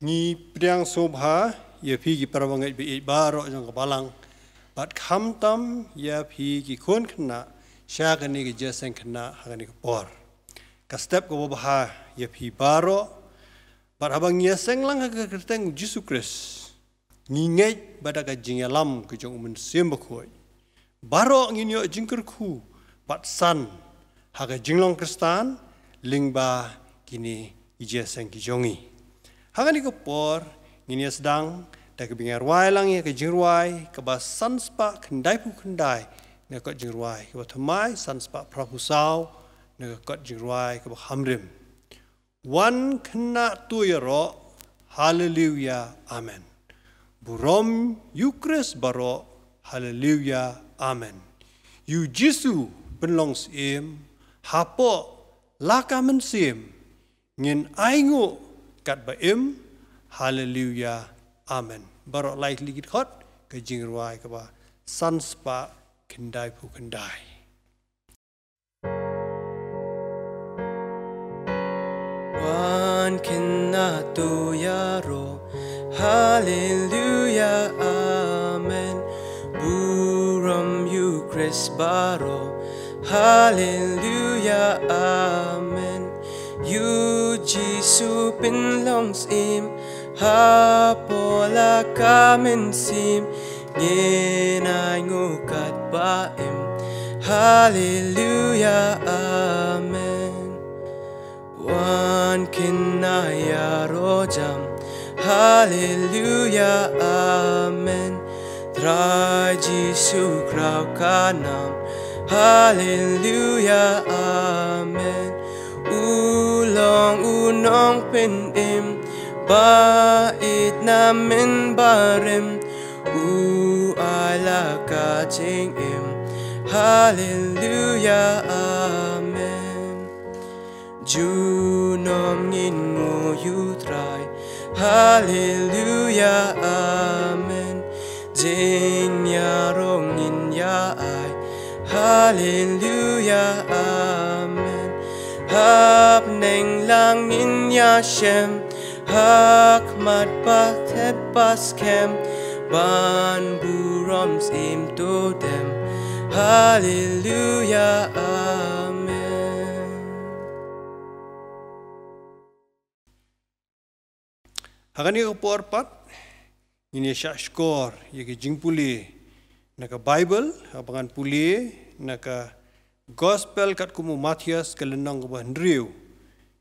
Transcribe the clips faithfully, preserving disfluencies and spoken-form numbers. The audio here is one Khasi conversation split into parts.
Ngi pdiang sngewbha ïa phi ki para bangeit ba ïeit baroh jong ka balang, bad khamtam ïa phi ki khun khynnah sha kane ka jingïaseng khynnah ha kane ka por. Ka step kaba bha ïa phi baroh, bad haba ngi ïaseng lang ha ka kyrteng Jisu Khrist, ngi ngeit ba da ka jingïalam ka jong U Mynsiem Bakhuid, baroh ngin ïoh jingkyrkhu bad san ha ka jinglong Khristan lyngba kine ki jingïaseng ki jong ngi. Ha kane ka por ngin ïa sdang da kaba ngi rwai lang ïa ka jingrwai kaba san spah khyndai phew khyndai na ka kot jingrwai, kaba thymmai san spah phra phew saw na ka kot jingrwai kaba kham rim. Wan khynnah to ïaroh, Haleluya, Amen. Burom ïa U Khrist baroh, Haleluya, Amen. Ïa U Jisu pynlong syiem, hapoh la ka mynsiem, ngin ainguh katba im, Haleluya, Amen. Baroh lai tylli ki dkhot, ka jingrwai kaba san spah khyndai phew khyndai. Wan khynnah to ïaroh, Haleluya, Amen. Burom ïa U Khrist baroh, Haleluya, Amen. Ïa U Jisu pynlong syiem, hapoh la ka mynsiem, ngin ainguh katba im, Haleluya, Amen. Wan khynnah ïaroh jam, Haleluya, Amen. Trai Jisu khraw ka nam, Haleluya, Amen. U long U Nongpynim, ba ïeit na mynbarim, U ai la ka jingim, Haleluya, Amen. Junom ngin nguh ïa U Trai, Haleluya, Amen. Jingïaroh ngin ïa ai, Haleluya, Amen. Ha bneng lang ngin ïashem, ha khmat ba thet ba skhem, ban burom syiem to dem, Haleluya, Amen. Ha kane ka por pat, ngin ïa shah shkor ïa ka jingpule na ka Baibl, haba ngan pule na ka Gospel katkum u Mathaios ka lynnong kaba hynriew,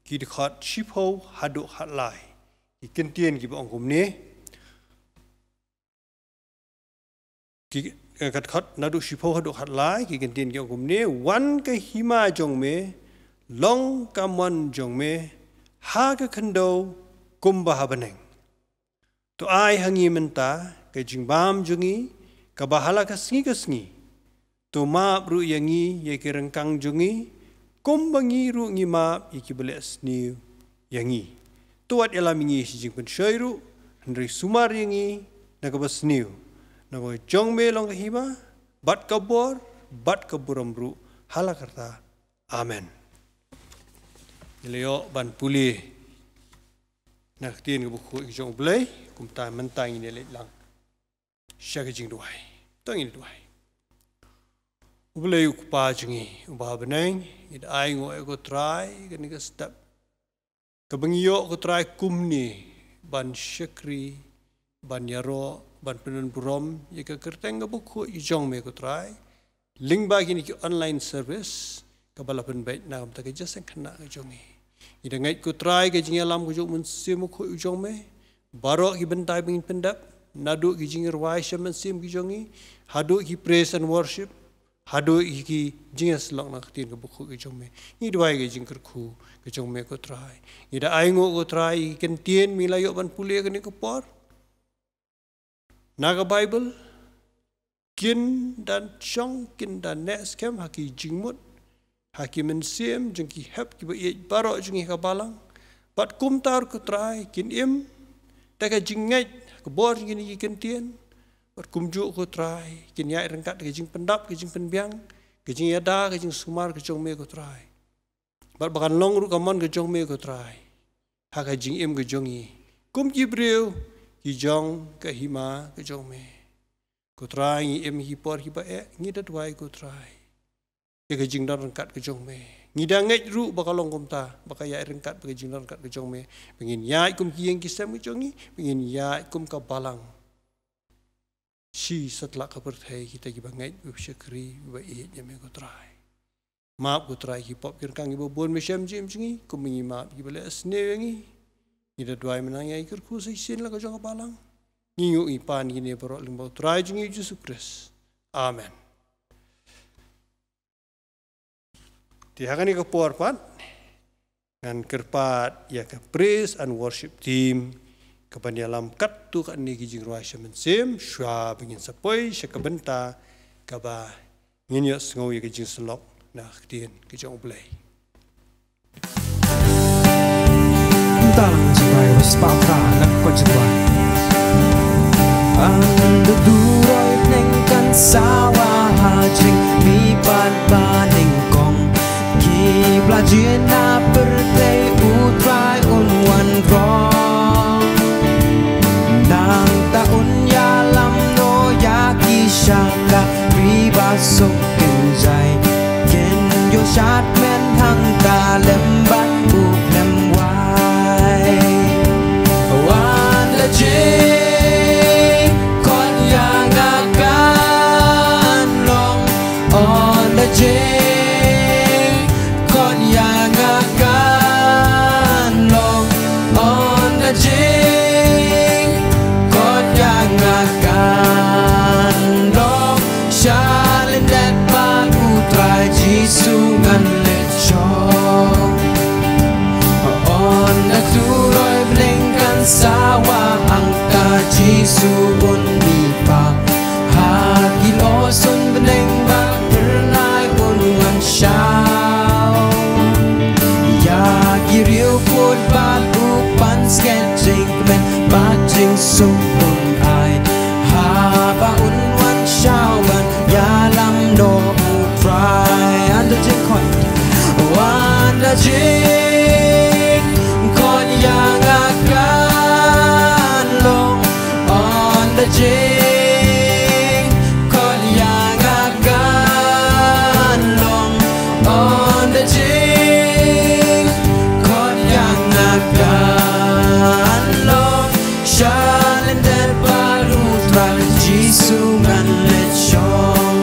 ki dkhot shiphew haduh khatlai. Ki kyntien kiba ong kumne. Ki, eh, ka dkhot naduh shiphew haduh khatlai, ki kyntien ki ong kumne: Wan ka hima jong me long ka mon jong me ha ka khyndew kumba ha bneng. To ai ha ngi mynta ka jingbam jong ngi kaba ha la ka sngi ka sngi. To map ruh ïa ngi ïa ki ryngkang jong ngi, kumba ngi ruh ngi map ïa kiba leh sniew ïa ngi. To wat ïalam ïa ngi sha jingpynshoi ruh, hynrei sumar ïa ngi na kaba sniew. Namar ka jong me long ka hima, bad ka bor, bad ka burom ruh ha la karta. Amen. Ngi la ïoh ban pule na ka ktien kaba khuid ka jong U Blei, kumta mynta ngin ïa leit lang sha ka jingduwai. To ngin ïa duwai. U Blei U Kpa jong ngi uba ha bneng, ngi da ainguh ïa ko Trai kane ka step kaba ngi ïoh ko Trai kumne ban shakri, ban ïaroh, ban pyndonburom ïa ka kyrteng kaba khuid ka jong me ko Trai. Lyngba kine ki online service kaba la pynbeit na ka bynta ka jingïaseng khynnah ka jong ngi. Ngi da ngeit ko Trai ka jingïalam ka jong U Mynsiem Bakhuid u jong me. Baroh ki bynta ba ngin pyndep, naduh ki jingrwai sha mynsiem ki jong ngi, haduh ki praise and worship, haduh ki jingïasyllok na ka ktien kaba khuid ka jong me. Ngi duwai ka jingkyrkhu ka jong me ko Trai. Ngi da ainguh ko Trai ki kyntien ba ngi la ïoh ban pule kane ka por na ka Baibl, kin da shong, kin da neh skhem ha ki jingmut, ha ki mynsiem jong ki hep kiba ïeit baroh jong ngi ha ka balang. Bad kumta ruh ko Trai kin im da ka jingngeit ha ka bor jong kine ki kyntien. Bad kumjuh ko Trai kin ïaid ryngkat ka jingpyndap, ka jingpynbiang, ka jingïada, ka jingsumar ka jong me ko Trai. Bad ba kan long ruh ka mon ka jong me ko Trai ha ka jingim ka jong ngi, Kum ki briew ki jong ka hima ka jong me, ko Trai, ngi im ha ki por kiba eh, ngi da duwai, ko Trai, ïa ka jingdon ryngkat ka jong me. Ngi da ngeit ruh ba ka long kumta, ba ka ïaid ryngkat bad ka jingdon ryngkat ka jong me, ba ngin ïaid kum ki ïing ki sem ka jong ngi, ba ngin ïaid kum ka balang shi satlak ka pyrthei, kita kiba ngeit, ba shakri, ba ïeit ïa me, ko Trai. Map, ko Trai, ki pop ki ryngkang kiba bun me shem jingim jong ngi, kumba ngi map ïa kiba leh sniew ïa ngi. Ngi da duwai mynta ïa ki kyrkhu sa shisien la ka jong ka balang. Ngi ïoh ngi pan kine baroh lyngba u Trai jong ngi Jisu Khrist. Amen. Te ha kane ka por pat ngan kyrpad ïa ka praise and worship team ka ban ïalam katto katne ki jingrwai sha mynsiem, shuwa ba ngin sa poi sha ka bynta kaba ngin ïohsngew ïa ka jingsyllok na ka ktien ka jong U Blei. Tang jingbai ros pa ka ngat ko jingbai. An da duroi neng kan sawa ha jing mi pan pa neng kong. Ki bla jin na pyrthei U Trai un wan rong. Nangta un ïalam noh ïa ki sha ka ri ba suk kin jai. Kin ïoh shad men hangta lem bad u khlem wai. Wan da jingkhot ïa nga kan long. Wan da jingkhot ïa nga kan long. Wan da jingkhot ïa nga kan long. Sha lyndet bad U Trai Jisu ngan leit shong. Wan da turoi bneng kan sawa hangta Jisu un mih pat. Ha ki losung bneng bad phyrnai un wan shaw. Ïa ki riewkhuid bad u pansngiat jingkmen bad jingsuk un ai. Haba un wan shaw ban ïalam noh U Trai. Wan da jingkhot, wan da jingkhot ïa nga kan long. Wan da jingkhot ïa nga kan long. Wan da jingkhot ïa nga kan long. Sha lyndet bad U Trai Jisu ngan leit shong.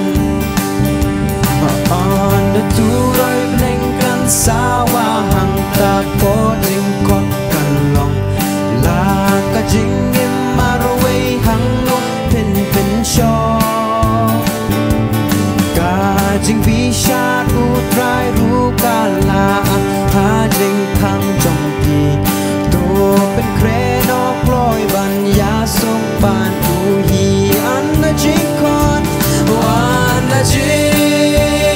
Wan da turoi bneng kan sawa hangta, ko jingkhot kan long. La ka jingim marwei hangno phin pynshong. Ka jingbishar U Trai ruh ka la ha jingkhang jong phi. To pynkhreh noh kloi ban ïasuk bad u hi. Wan da jingkhot, wan da jingkhot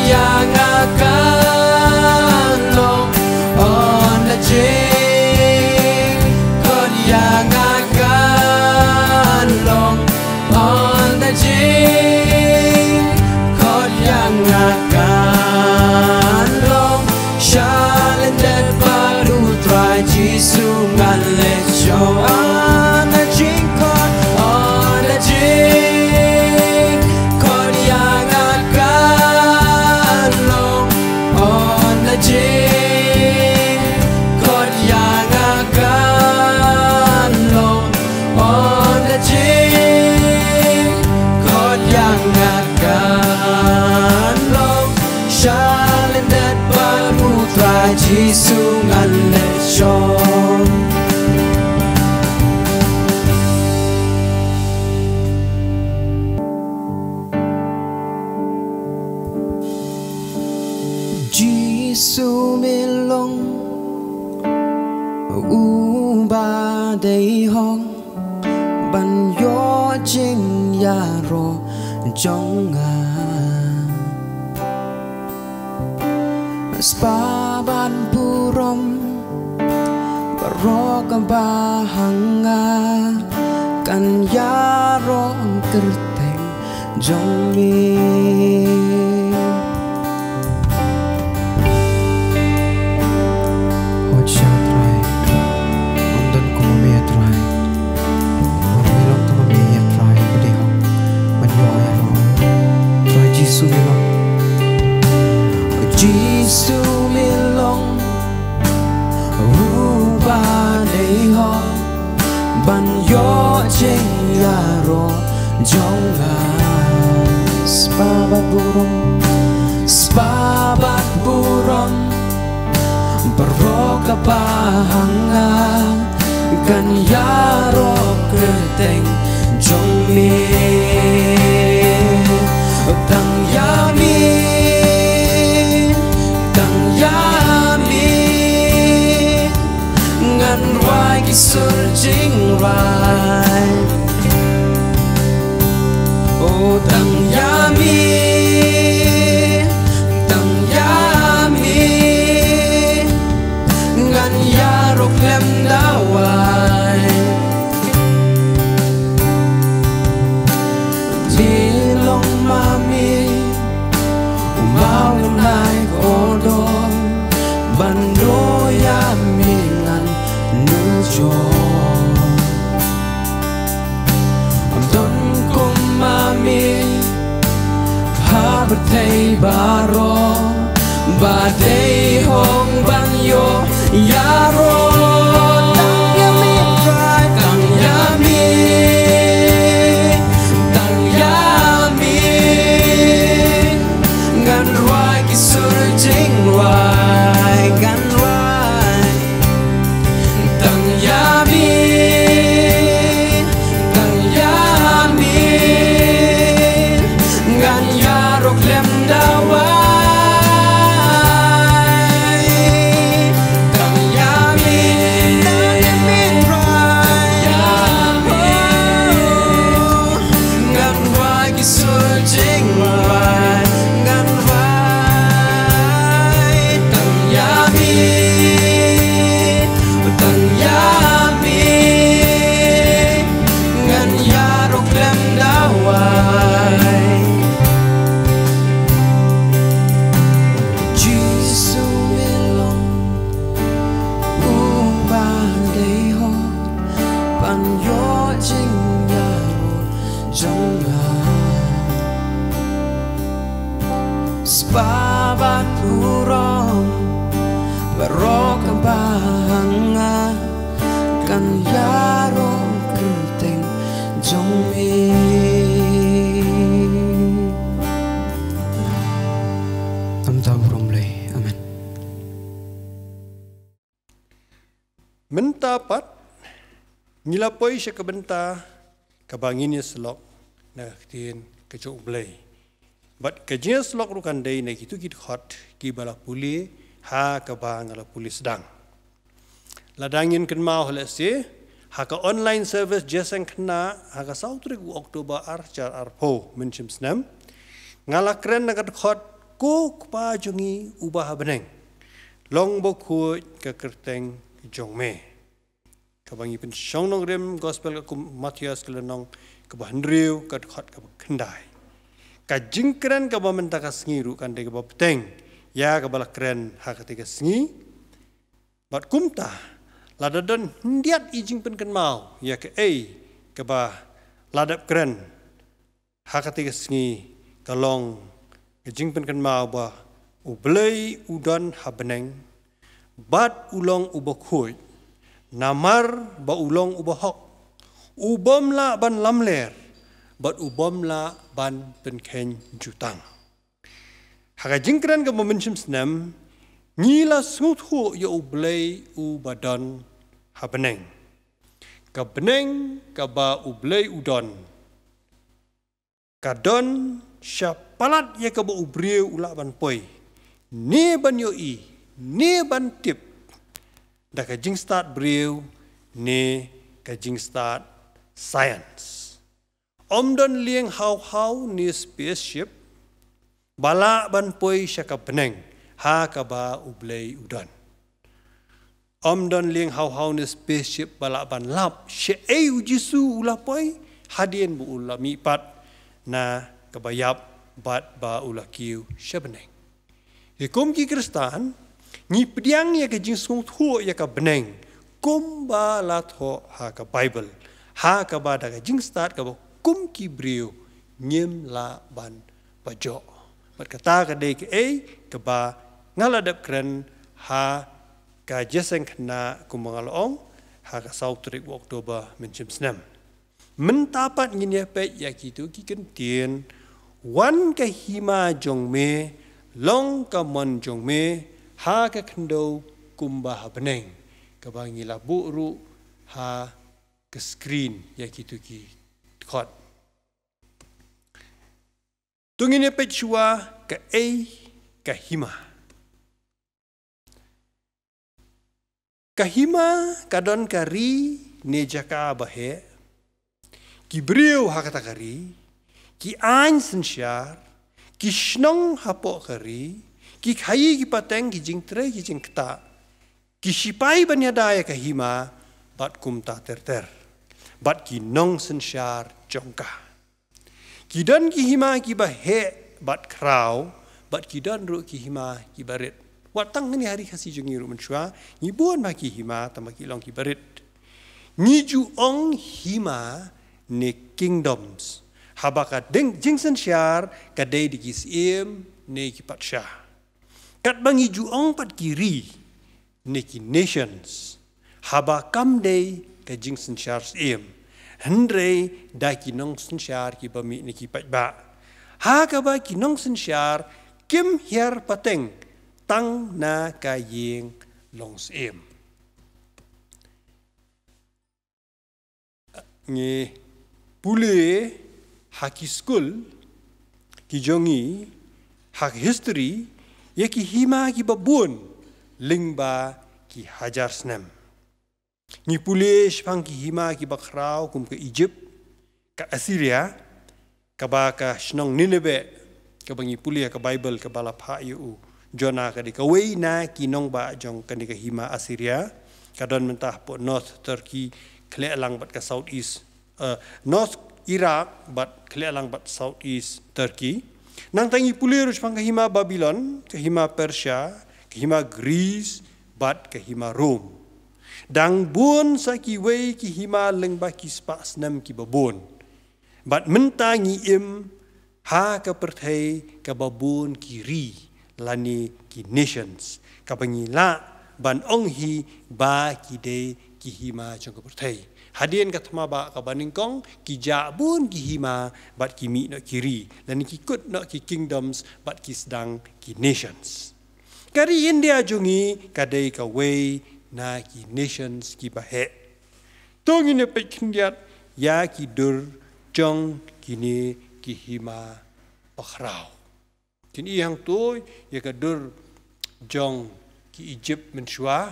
ïa nga kan long. Wan da jingkhot ïa nga kan long. Wan da jingkhot ïa nga kan long. Sha lyndet bad U Trai Jisu ngan leit shong. Wan da jingkhot, wan da jingkhot ïa nga kan long. Wan da jingkhot ïa nga kan long. Wan da jingkhot ïa nga kan long. Sha lyndet bad U Trai Jisu ngan leit shong. Jisu me long uba dei hok ban ïoh jingïaroh jong nga. Spah bad burom baroh kaba ha nga kan ïaroh kyrteng jong me. Hooid sha Trai, ong Jisu me long uba dei hok ban ïoh jingïaroh jong nga. Spah bad burom, spah bad burom, baroh kaba ha nga, kan ïaroh kyrteng jong me. Tang ïa me, tang ïa me, ngan rwai ki sur jingrwai. O tang ïa me, tang ïa me, ngan ïaroh khlem dawai. Me long ma me, u mawnai kordor, ban ïoh ïa me ngan nujor. Don kum ma me ha pyrthei baroh, ba dei hok ban ïoh ïaroh. Tang ïa me, tang ïa me, tang ïa me, ngan rwai ki sur jingrwai, ngan rwai. Tang ïa me, tang ïa me, ngan ïaroh khlem dawai. Tang ïa me, tang ïa me, ngan rwai ki sur jingrwai, ngan rwai. Tang ïa me, tang ïa me, ngan ïaroh khlem dawai. Jisu me long uba dei hok ban ïoh jingïaroh jong nga. Spah bad burom, baroh kaba ha nga, kan ïaroh kyrteng jong me. Namar ka burom Blei. Amen. Mynta pat ngi la poi sha ka bynta kaba ngin ïa syllok na ka ktien ka jong U Blei. Bad ka jingïasyllok ruh kan dei na kitu ki dkhot kiba la pule ha kaba nga la pule sdang. Lada ngin kynmaw ha lehse ha ka online service jingïaseng khynnah ha ka saw tarik u October ar hajar arphew mynshim snem, nga la kren na ka dkhot, Ko Kpa jong ngi uba ha bneng, long bakhuid ka kyrteng jong me. Kaba ngi pynshong nongrim gospel ka kum Mathaios ka lynnong kaba hynriew ka dkhot kaba khyndai. Ka jingkren kaba mynta ka sngi ruh kan dei kaba bteng ïa kaba la kren ha katei ka sngi. Bad kumta, lada don khyndiat i jingpynkynmaw ïa kaei kaba la dep kren ha katei ka sngi, ka long ka jingpynkynmaw ba U Blei u don ha bneng bad u long uba khuid, namar ba u long uba hok, u bym lah ban lamler bad u bym lah ban pynkheiñ jutang. Ha ka jingkren kaba mynshim snem, ngi la sngewthuh ïa U Blei uba don ha bneng. Ka bneng kaba U Blei u don ka don sha palat ïa kaba u briew u lah ban poi, ne ban ïohi, ne ban tip da ka jingstad briew ne ka jingstad science. Ym don lieng hawhaw ne spaceship ba lah ban poi sha ka bneng ha kaba U Blei u don. Ym don lieng hawhaw ne spaceship ba lah ban lap shaei U Jisu u la poi hadien ba u la mihpat na kaba ïap bad ba u la kiew sha bneng. Te kum ki Khristan, ngi pdiang ïa ka jingsngewthuh ïa ka bneng kumba la thoh ha ka Baibl, ha kaba da ka jingstad kaba kum ki briew ngim lah ban pajok. Bad kata ka dei kaei kaba Nga la dep kren ha ka jingïaseng khynnah kumba nga la ong ha ka saw tarik u October mynshem snem. Mynta pat ngin ïa peit ïa kito ki kyntien, wan ka hima jong me, long ka mon jong me ha ka khyndew kumba ha bneng, kaba ngi la buh ruh ha ka screen ïa kito ki dkhot. To ngin ïa peit shuwa kaei ka hima. Ka hima ka don ka ri ne jaka ba heh. Ki briew ha kata ka ri, ki aiñ synshar, ki shnong hapoh ka ri, ki khaii ki pateng, ki jingtrei ki jingktah, ki shipai ban ïada ïa ka hima, bad kumta ter ter. Bad ki nongsynshar jong ka. Ki don ki hima kiba heh bad khraw, bad ki don ruh ki hima kiba rit. Wat tang hangne ha ri Khasi jong ngi ruh mynshuwa, ngi bun bha ki hima, tangba ki long kiba rit. Ngi ju ong hima ne kingdoms. Haba ka ding jingsynshar, ka dei da ki syiem ne ki patsha. Katba ngi ju ong pat ki ri, ne ki nations. Haba kam dei ka jingsynshar syiem. Hynrei da ki nongsynshar kiba mih ne ki paidbah. Ha kaba ki nongsynshar kim hiar pateng tang na ka ïing long syiem. Ngi pule ha ki skul ki jong ngi ha ka history ïa ki hima kiba bun lyngba ki hajar snem. Ngi pule shaphang ki hima kiba khraw kum ka Egypt, ka Assyria, kaba ka shnong Nineveh, kaba ngi pule ha ka Baibl, kaba la phah ïa u Jonah, ka dei kawei na ki nongbah jong kane ka hima Assyria, ka don mynta hapoh North Turkey, khleh lang bad ka South East, eh, North Iraq bad khleh lang bad South East Turkey. Nangta ngi pule ruh shaphang ka hima Babylon, ka hima Persia, ka hima Greece bad ka hima Rome. Dang bun sa kiwei ki hima lyngba ki spah snem kiba bun. Bad mynta ngi im ha ka pyrthei kaba bun ki ri lane ki nations, kaba ngi lah ban ong hi ba ki dei ki hima jong ka pyrthei. Hadien ka thma bah kaba nyngkong ki jah bun ki hima bad ki mih noh ki ri, lane ki kut noh ki kingdoms bad ki sdang ki nations. Ka ri India jong ngi ka dei kawei na ki nations kiba heh. To ngin ïa peit khyndiat ïa ki dur jong kine ki hima bakhraw. Kin i hangto ïa ka dur jong ki Egypt mynshuwa,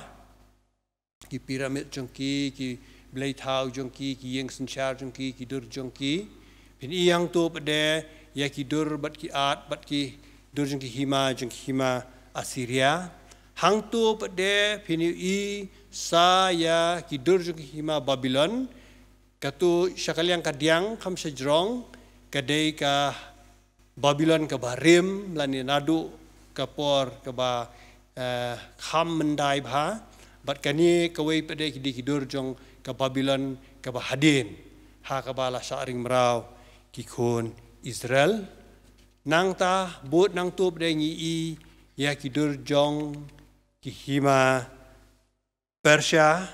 ki pyramid jong ki, ki blei thaw jong ki, ki ïing synshar jong ki, ki dur jong ki. Phin i hangto pat de ïa ki dur bad ki art bad ki dur jong ki hima, jong ki hima Assyria. Hangto pat de phin i sa ïa ki dur jong ki hima Babylon. Kato sha ka liang ka diang kham sha jrong, ka dei ka Babylon kaba rim lane naduh ka por kaba, eh, kham myndai bha, bad kane kawei pat de ki dei ki dur jong ka Babylon kaba hadien, ha kaba la shah ring mraw ki khun Israel. Nangta bud nangto pat de ngi i ïa ki dur jong ki hima Persia,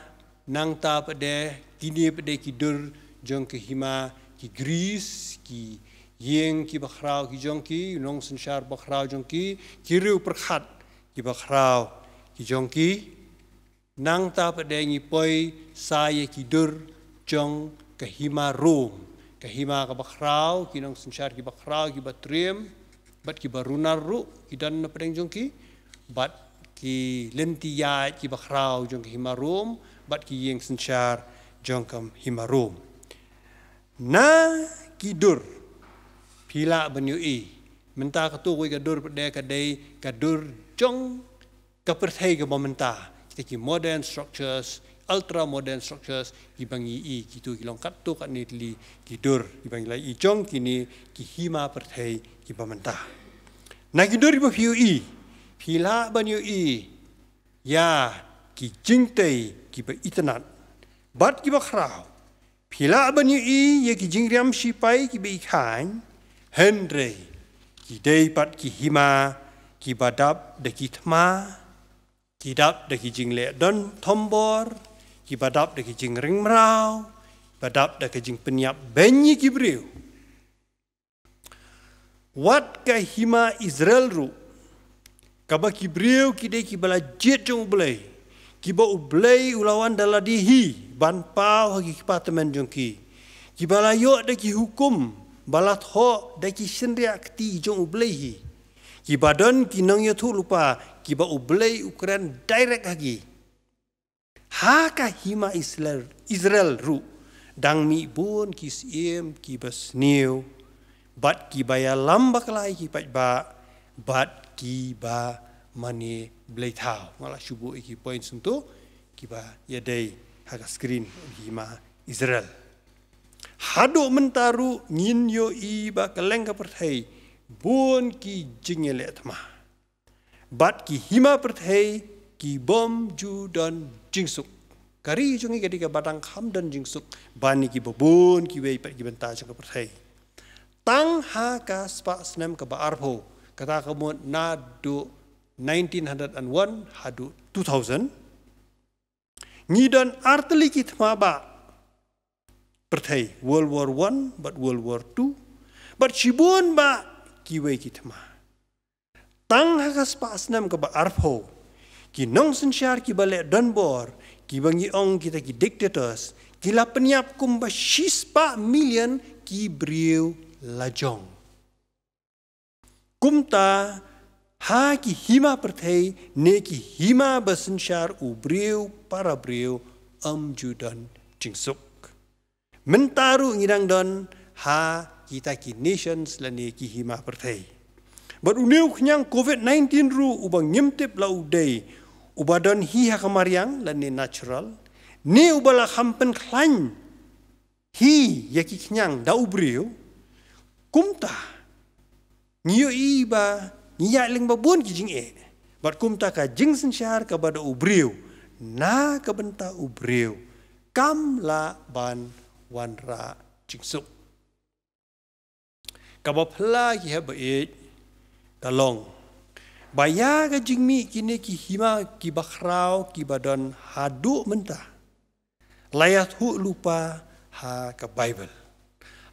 nangta pat de, kine pat de ki dur jong ki hima ki Greece, ki ïing kiba khraw ki jong ki, nongsynshar bakhraw jong ki, ki riew pyrkhat kiba khraw ki jong ki. Nangta pat de ngi poi sa ïa ki dur jong ka hima Rome, ka hima kaba khraw, ki nongsynshar kiba khraw, kiba triem, bad kiba runar ruh ki don na pdeng jong ki, bad ki lynti ïaid kiba khraw jong ka hima Rome, bad ki ïing synshar jong ka hima Rome. Na ki dur, phi lah ban ïohi, mynta kato kawei ka dur pat de ka dei ka dur jong ka pyrthei kaba mynta, kita ki modern structures, ultra modern structures, kiba ngi i, kito ki long katto katne tylli ki dur, kiba ngi la i jong kine ki hima pyrthei kiba mynta. Na ki dur kiba phi ïohi, phi lah ban ïohi ïa ki jingtei kiba itynnad bad kiba khraw. Phi lah ban ïohi ïa ki jingriam shipai kiba i khaiñ, hynrei ki dei pat ki hima Kiba dap da ki thma, ki dap da ki jingleh don thombor, kiba dap da ki jingring mraw, ba dap da ki jingpynïap beiñ ïa ki briew. Wat ka hima Israel ruh, kaba ki briew ki dei kiba la jied jong U Blei, kiba U Blei u la wan da lade hi ban paw ha ki kpa tymmen jong ki, kiba la ïoh da ki hukum ba la thoh da ki shynriah kti jong U Blei hi, kiba don ki nongïathuhlypa kiba U Blei u kren direct ha ki. Ha ka hima Israel, Israel ruh dang mih bun ki syiem kiba sniew, bad kiba ïalam bakla ïa ki paidbah, bad kiba mane blei thaw. Nga la shu buh ïa ki points hangto, kiba ïadei ha ka screen, hima Israel. Haduh mynta ruh ngin ïohi ba kylleng ka pyrthei bun ki jingïaleh thma. Bad ki hima pyrthei ki bym ju don jingsuk. Ka ri jong ngi ka dei kaba dang kham don jingsuk ban ïa kiba bun kiwei pat ki bynta jong ka pyrthei. Tang ha ka spah snem kaba arphew, kata ka mut naduh nineteen hundred and one haduh two thousand, ngi don artylli ki thma bah pyrthei, World War One bad World War Two, bad shibun bah kiwei ki thma. Tang ha ka spah snem kaba arphew, ki nongsynshar kiba leh donbor, kiba ngi ong kita ki dictators, ki la pynïap kumba shispah million ki briew lajong. Kumta, ha ki hima pyrthei ne ki hima ba synshar u briew para briew, ym ju don jingsuk. Mynta ruh ngi dang don ha kita ki nations lane ki hima pyrthei. Bad une u khñiang covid nineteen ruh uba ngim tip la u dei uba don hi ha ka mariang lane natural, ne uba la kham pynkhlaiñ hi ïa ki khñiang da u briew, kumta ngi ïohi ba ngi ïaid lyngngoh bun ki jingeh. Bad kumta ka jingsynshar kaba da u briew na ka bynta u briew kam lah ban wanrah jingsuk. Kaba phylla ki hep ba ïeit ka long ba ïa ka jingmih kine ki hima kiba khraw kiba don haduh mynta la ïathuh lypa ha ka Baibl.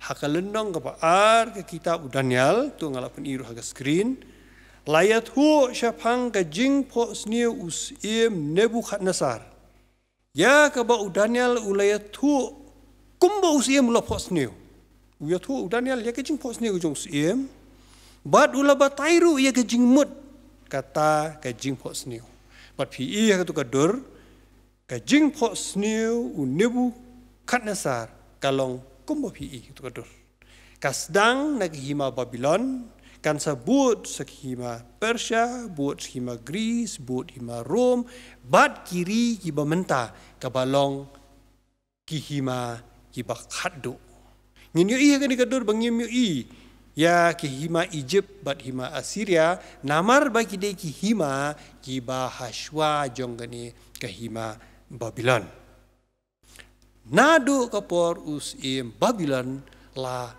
Ha ka lynnong kaba ar ka kitab u Daniel, to nga la pyni ruh ha ka screen, la ïathuh shaphang ka jingphohsniew u syiem Nebukhadnessar. Ïa kaba u Daniel u la ïathuh kumba u syiem u la phohsniew. U ïathuh u Daniel ïa ka jingphohsniew jong u syiem, bad u la batai ruh ïa ka jingmut kata ka jingphohsniew. Bad phi i ha kato ka dur, ka jingphohsniew u Nebukhadnessar ka long kumba phi i ha kato ka dur. Ka sdang na ka hima Babilon, kan sa bud sa ka hima Persia, bud sa ka hima Greece, bud hima Rome, bad ki ri kiba mynta kaba long ki hima kiba khatduh. Ngin ïohi ha kane ka dur ba ngim ïohi ïa ki hima Egypt bad hima Assyria, namar ba ki dei ki hima kiba ha shuwa jong kane ka hima Babilon. Naduh ka por u syiem Babilon la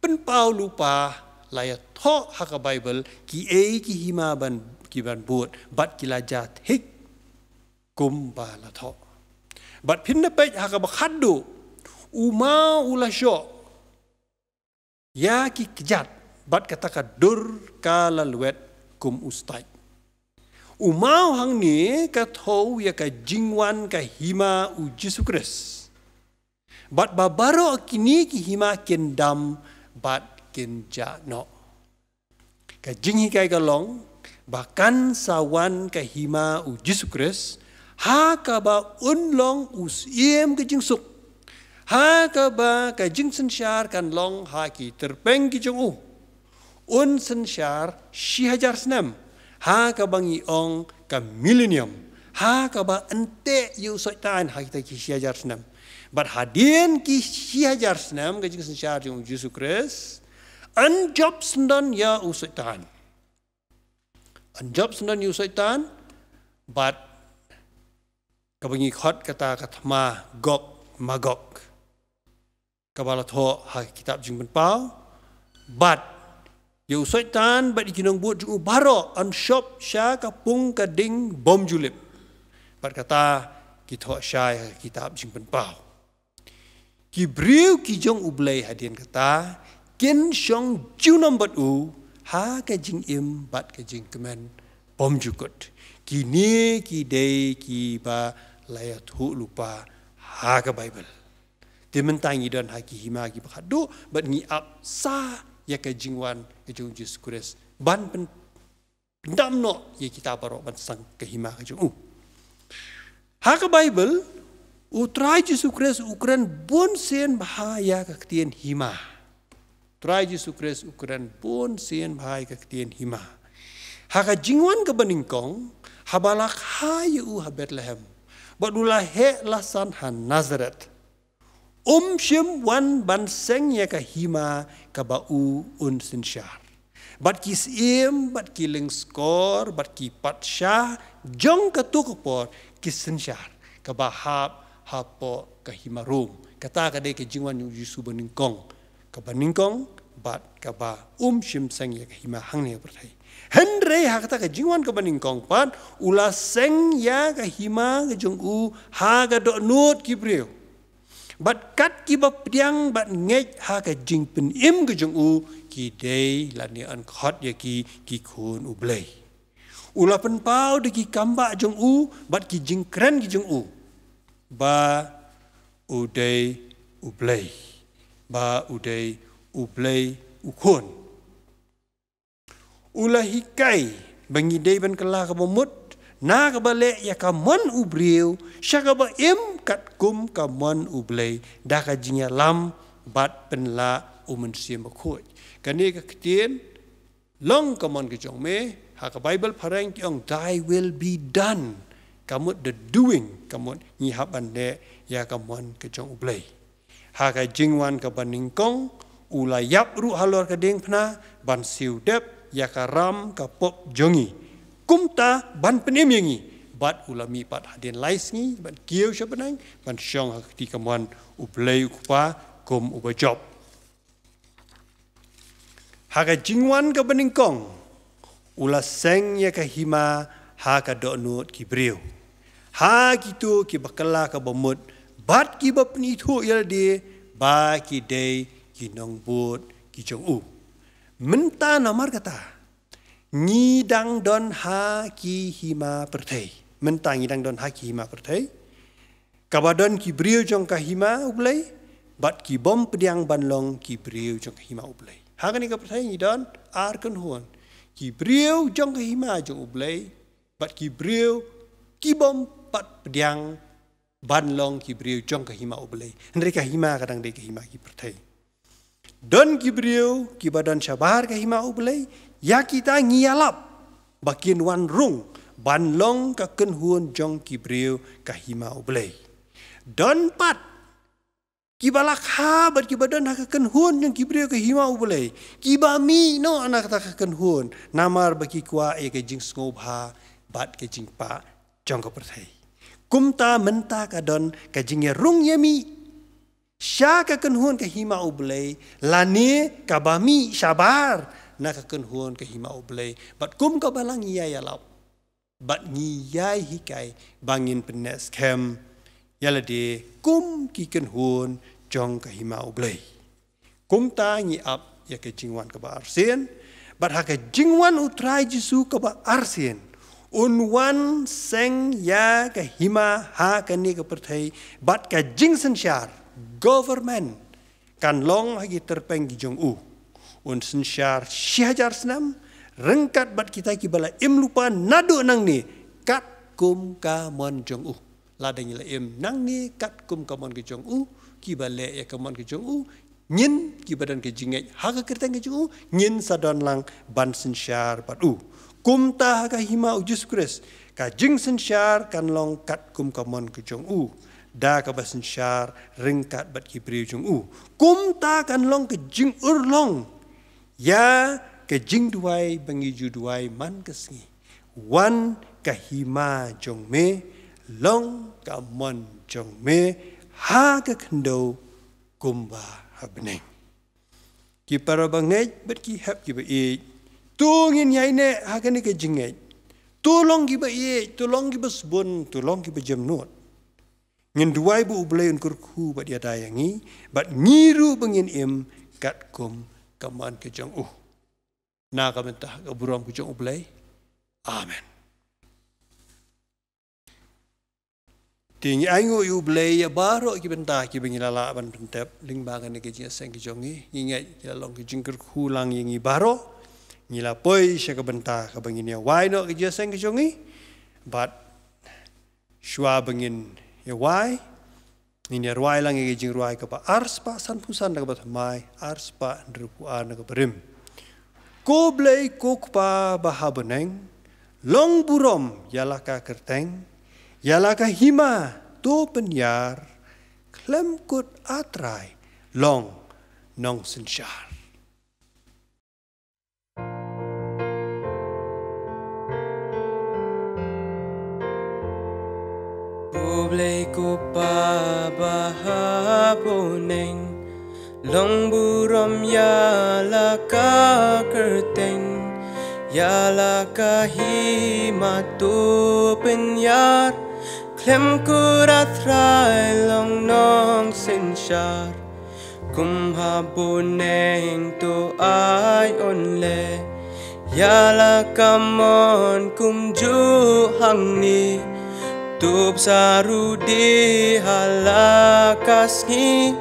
pynpaw lypa, la ïathuh ha ka Baibl kiei ki hima ban, ki ban bud, bad ki la jia thik kumba la thoh. Bad phin da peit ha kaba khatduh, u maw u la shoh ïa ki kjat, bad kata ka dur ka la lwet kum u stait. U maw hangne ka thew ïa ka jingwan ka hima u Jisu Khrist. Bad ba baroh kine ki hima kin dam bad kin jah noh. Ka jinghikai ka long ba kan sa wan ka hima u Jisu Khrist, ha kaba un long u syiem ka jingsuk, ha kaba ka jingsynshar kan long ha ki tyrpeng ki jong u. Un synshar shi hajar snem, ha kaba ngi ong ka millennium, ha kaba un teh ïa u Soitan ha kita ki shi hajar snem. Bad hadien ki shi hajar snem ka jingsynshar jong u Jisu Khrist, un jop syndon ïa u Soitan. Un jop syndon ïa u Soitan, bad kaba ngi khot kata ka thma Gog Magog, kaba la thoh ha ka kitab Jingpynpaw, bad Ïa u Soitan bad ïa ki nongbud jong u baroh yn shop sha ka pung ka ding bym ju lip. Bad kata ki thoh shai ha ka kitab Jingpynpaw. Ki briew ki jong U Blei hadien kata kin shong junom bad u ha ka jingim bad ka jingkmen bym ju kut. Kine ki dei kiba la ïathuh lypa ha ka Baibl. Te mynta ngi don ha ki hima kiba khatduh bad ngi ap sa ïa ka jingwan ka jong U Jisu Khrist ban pyn pyndam noh ïa kita baroh ban sdang ka hima ka jong u. Ha ka Baibl, U Trai Jisu Khrist u kren bun sien bha ïa ka ktien hima. U Trai Jisu Khrist u kren bun sien bha ïa ka ktien hima. Ha ka jingwan kaba nyngkong, haba la kha ïa u ha Bethlehem bad u la heh la san ha Nazareth, um shym wan ban seng ïa ka hima kaba u un synshar. Bad ki syiem, bad ki lyngskor, bad ki patsha jong kato ka por ki synshar, kaba hap hapoh ka hima Rom. Kata ka dei ka jingwan U Jisu banyngkong, kaba nyngkong bad kaba um shym seng ïa ka hima hangne ha pyrthei. Hynrei ha kata ka jingwan kaba nyngkong pat, u la seng ïa ka hima ka jong u ha ka dohnud ki briew. Bad kat kiba pdiang bad ngeit ha ka jingpynim ka jong u, ki dei lane yn khot ïa ki ki khun U Blei. U la pynpaw da ki kambah jong u bad ki jingkren ki jong u ba u dei U Blei, ba u dei U Blei u khun. U la hikai ba ngi dei ban kylla kaba mut na kaba leh ïa ka mon u briew sha kaba im katkum ka mon U Blei, da ka jingïalam bad pynlah U Mynsiem Bakhuid. Kane ka ktien, "Long ka mon ka jong me," ha ka Baibl phareng ki ong, "Thy will be done." Ka mut the doing, ka mut ngi hap ban leh ïa ka mon ka jong U Blei. Ha ka jingwan kaba nyngkong, u la ïap ruh halor ka diengphna ban siew dep ïa ka ram ka pop jong ngi, kumta ban pynim ïa ngi. Bad u la mih pat hadien lai sngi ban kiew sha bneng ban shong ha ka kti kamon U Blei U Kpa kum uba jop. Ha ka jingwan kaba nyngkong, u la seng ïa ka hima ha ka dohnud ki briew, ha kito kiba kylla kaba mut bad kiba pynithuh ïa lade ba ki dei ki nongbud ki jong u. Mynta namar kata, ngi dang don ha ki hima pyrthei. Mynta ngi dang don ha ki hima pyrthei, kaba don ki briew jong ka hima U Blei bad ki bym pdiang ban long ki briew jong ka hima U Blei. Ha kane ka pyrthei ngi don ar kynhun, ki briew jong ka hima jong U Blei bad ki briew ki bym pat pdiang ban long ki briew jong ka hima U Blei. Hynrei ka hima ka dang dei ka hima ki pyrthei. Don ki briew kiba don shabar ka hima U Blei, ïa kita ngi ïalap ba kin wan rung ban long ka kynhun jong ki briew ka hima U Blei. Don pat kiba la kha bad kiba don ha ka kynhun jong ki briew ka hima U Blei, kiba mih noh na kata ka kynhun namar ba ki kwah ïa ka jingsngewbha bad ka jingpah jong ka pyrthei. Kumta mynta ka don ka jingïarung ïamih sha ka kynhun ka hima U Blei lane kaba mih shabar na ka kynhun ka hima U Blei. Bad kum kaba la ngi ïa ïalap bad ngi ïa hikai ba ngin pynneh skhem ïa lade kum ki kynhun jong ka hima U Blei. Kumta ngi ap ïa ka jingwan kaba arsien, bad ha ka jingwan U Trai Jisu kaba arsien, un wan seng ïa ka hima ha kane ka pyrthei, bad ka jingsynshar, government, kan long ha ki tyrpeng ki jong u. Un synshar shi hajar snem ryngkat bad kita kiba la im lypa naduh nangne katkum ka mon jong u. Lada ngi la im nangne katkum ka mon ka jong u, kiba leh ïa ka mon ka jong u, ngin kiba don ka jingngeit ha ka kyrteng ka jong u, ngin sa don lang ban synshar bad u. Kumta ha ka hima U Jisu Khrist, ka jingsynshar kan long katkum ka mon ka jong u, da kaba synshar ryngkat bad ki briew jong u. Kumta kan long ka jingurlong ïa ka jingduwai ba ngi ju duwai man ka sngi. Wan ka hima jong me, long ka mon jong me ha ka khyndew kumba ha bneng. ki para bangeit bad ki hep kiba ïeit. To ngin ïaineh ha kane ka jingngeit. To long kiba ïeit, to long kiba sbun, to long kiba jemnud. Ngin duwai ba U Blei un kyrkhu bad ïada ïa ngi, bad ngi ruh ba ngin im katkum ka mon ka jong u. Na ka bynta ka burom ka jong U Blei. Amen. Te ngi ainguh ïa U Blei ïa baroh ki bynta kiba ngi la lah ban pyntip lyngba kane ka jingïaseng ka jong ngi. Ngi ngeit ki la long ka jingkyrkhu lang ïa ngi baroh. Ngi la poi sha ka bynta kaba ngin ïawai noh ka jingïaseng ka jong ngi. Bad shuwa ba ngin ïawai, ngin ïa rwai lang ïa ka jingrwai kaba ar spah sanphew san na kaba thymmai, ar spah hynriewphew ar na kaba rim. Ko Blei ko Kpa ba ha bneng, long burom ïa la ka kyrteng, ïa la ka hima to pynïar, khlem kut A Trai long nongsynshar. Ko Blei ko Kpa ba ha bneng, long burom ïa la ka kyrteng, ïa la ka hima to pynïar, khlem kut A Trai long nongsynshar. Kum ha bneng to ai un leh ïa la ka mon kumjuh hangne. To bsa ruh dei ha la ka sngi,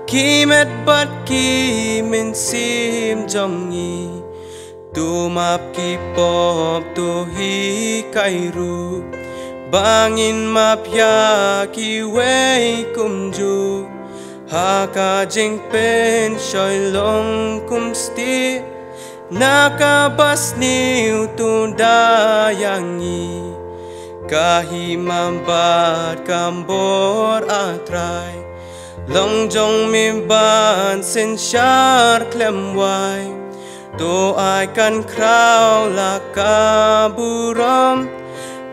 ki met bad ki mynsiem jong ngi. To map ki pop to hikai ruh ba ngin map ïa kiwei kumjuh. Ha ka jingpynshoi long kumne, na kaba sniew to da ïa ngi. Ka hima bad ka bor A Trai, long jong me ban synshar khlem wai. To ai kan khraw la ka burom,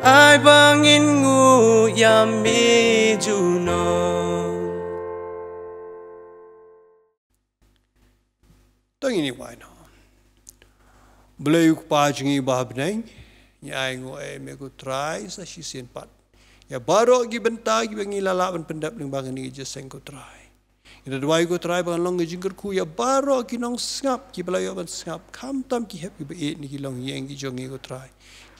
ai ba ngin nguh ïa me junom. To ngin ïa wai noh. Blei u Kpa jong ngi ba ha bneng, ngi ainguh ïa me ko Trai sa shisien pat ïa baroh ki bynta kiba ngi la lah ban pyndep lyngba kane ka jingïaseng ko Trai. Ngi da duwai ko Trai ba kan long ka jingkyrkhu ïa baroh ki nongsngap kiba la ïoh ban sngap, khamtam ki hep kiba ïeit ne ki longïing ki jong ngi ko Trai.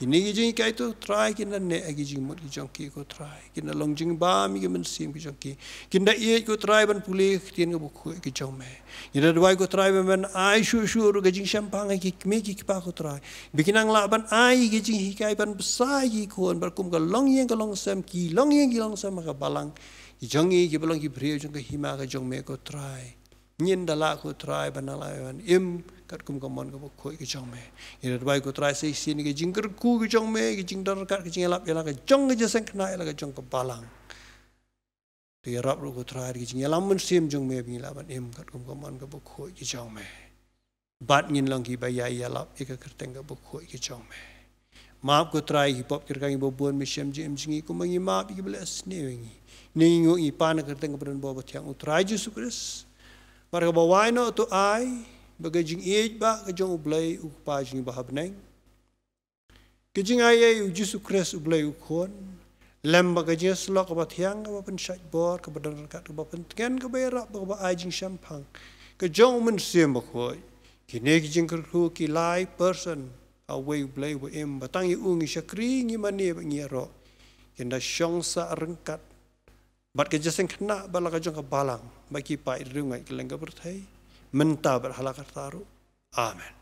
Kine ki jinghikai to Trai kin da neh ha ki jingmut ki jong ki ko Trai. Kin da long jingbam ïa ki mynsiem ki jong ki. Kin da ïeit ko Trai ban pule ka ktien kaba khuid ka jong me. Ngi da duwai ko Trai ba men ai shuh shuh ruh ka jingshemphang ha ki kmie ki kpa ko Trai. Ba kin nang lah ban ai ka jinghikai ban bsa ïa ki khun bad kum ka longïing ka longsem ki longïing ki longsem ha ka balang. Ki jong ngi kiba long ki briew jong ka hima ka jong me ko Trai. Ngin da lah ko Trai ban nang lah ban im katkum ka mon kaba khuid ka jong me. Ngi da duwai ko Trai sa shisien ïa ka jingkyrkhu ka jong me, ka jingdon ryngkat, ka jingïalap ïa la ka jong ka jingïaseng khynnah, ïa la ka jong ka balang. To ïarap ruh ko Trai ïa ka jingïalam mynsiem jong me ba ngin lah ban im katkum ka mon kaba khuid ka jong me. Bad ngin long kiba ïai ïalap ïa ka kyrteng kaba khuid ka jong me. Map ko Trai ïa ki pop ki rkang kiba bun, me shem jingim jong ngi kumba ngi map ïa kiba leh sniew ïa ngi. Ngi ainguh ngi pan ha ka kyrteng kaba donbor ba thiang U Trai Jisu Khrist. Bad kaba wai noh to ai ba ka jingïeit ba ka jong U Blei u Kpa jong ngi ba ha bneng, ka jingaiei U Jisu Khrist U Blei U Khun, lem bad ka jingïasyllok kaba thiang kaba pynshait bor, kaba don ryngkat, kaba pyntngen, kaba ïarap bad kaba ai jingshemphang ka jong U Mynsiem Bakhuid. Kine ki jingkyrkhu ki lai person ha uwei U Blei uba im, ba tang ïa u ngi shakri, ngi mane bad ngi ïaroh. Kin da shong sah ryngkat bad ka jingïaseng khynnah bad la ka jong ka balang bad ki paid riewngeit kylleng ka pyrthei, mynta bad ha la karta ruh. Amen.